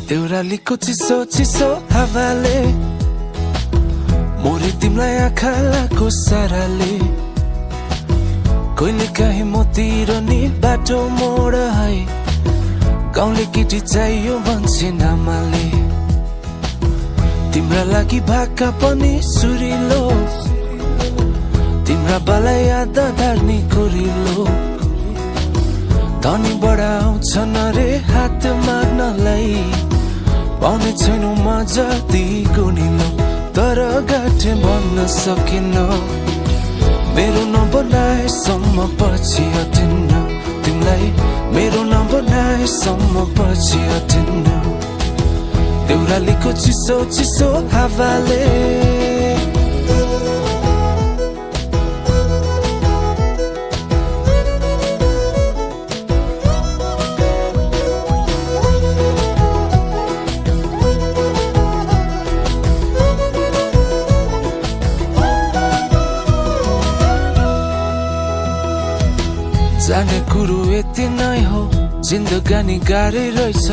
देउरालीको चिसो चिसो हावाले मोरी तिमलाई आँखा लाको साराले कहिले काहीँ मोतिर नि बाटो मोड है गाउँले केटी चाहियो भन्छन् आमाले तिम्रा लागि भाका पनि सुरिलो तिम्रा बालाई याद धार्नी कोरिलो धनी बडा आउँछन् रे हात माग्नलाई पाउने छैनौ म जति गुनिलो तर गाठे भन्न सकिन मेरो नबनाएसम्म पछि हटिन्न तिमीलाई मेरो नबनाएसम्म पछि हटिन्न देउरालीको चिसो चिसो हावाले जाने कुरो यति नै हो जिन्दगानी गाह्रै रहेछ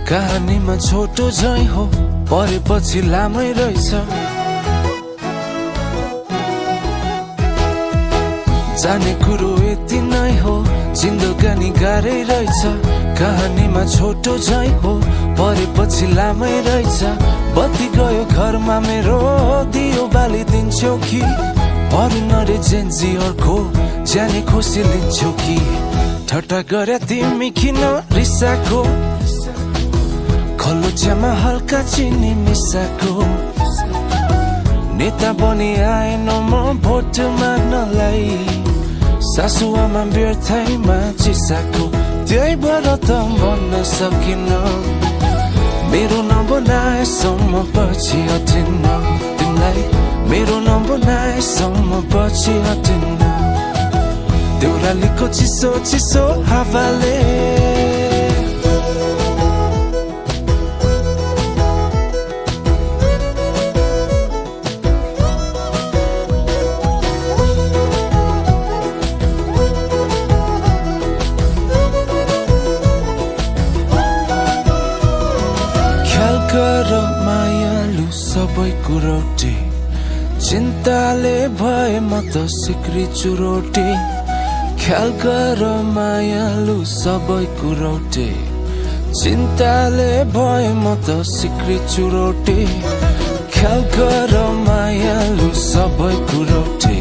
कहानीमा छोटो झै हो परेपछि लामै रहेछ जाने कुरो यति नै हो जिन्दगानी गाह्रै रहेछ कहानीमा छोटो झै हो परेपछि लामै रहेछ बत्ती गयो घरमा मेरो दियो बालिदिन्छौ कि अरू नरे जेन्जीहरूको ज्यानै खुसी लिन्छौ कि ठट्टा गरे तिमी किन रिसाको खल्लो चियामा हल्का चिनी मिसाको नेता बनी आएन म भोट माग्नलाई सासुआमा व्यर्थैमा चिसाको त्यही भएर त भन्न सकिन मेरो नबनाएसम्म पछि हटिन्न तिमीलाई मेरो नबनाएसम्म पछि हटिन्न देउरालीको चिसो चिसो हावाले ख्याल गर मायालु सबै कुरोटी चिन्ताले भए म त सिक्री चुरोटी ख्याल गर मायालु सबै कुरोटी चिन्ताले भए म त सिक्री चुरोटी ख्याल गर मायालु सबै कुरोटी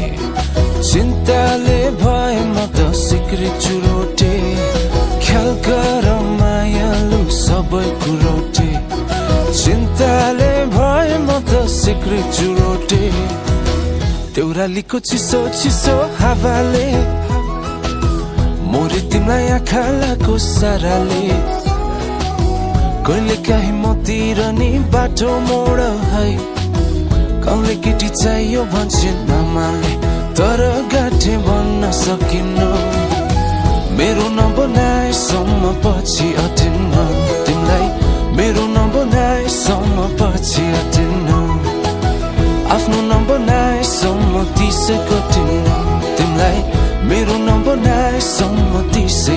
चिन्ताले भए म त सिक्री चुरोटी ख्याल गर मायालु सबै कुरोटी चिन्ताले भए म त सिक्री चुरोटी देउरालीको चिसो चिसो हावाले मोरी तिमीलाई आँखा लाको साराले कहिले काहीँ मतिर नि बाटो मोड है गाउँले केटी चाहियो भन्छन् आमाले तर गाठे भन्न सकिन्न मेरो नबनाएसम्म पछि हटिन्न तिमीलाई मेरो नबनाएसम्म पछि हटिन्न आफ्नो नबनाएसम्म त्यसै कटिन्न तिमीलाई मेरो नबनाएसम्म त्यसै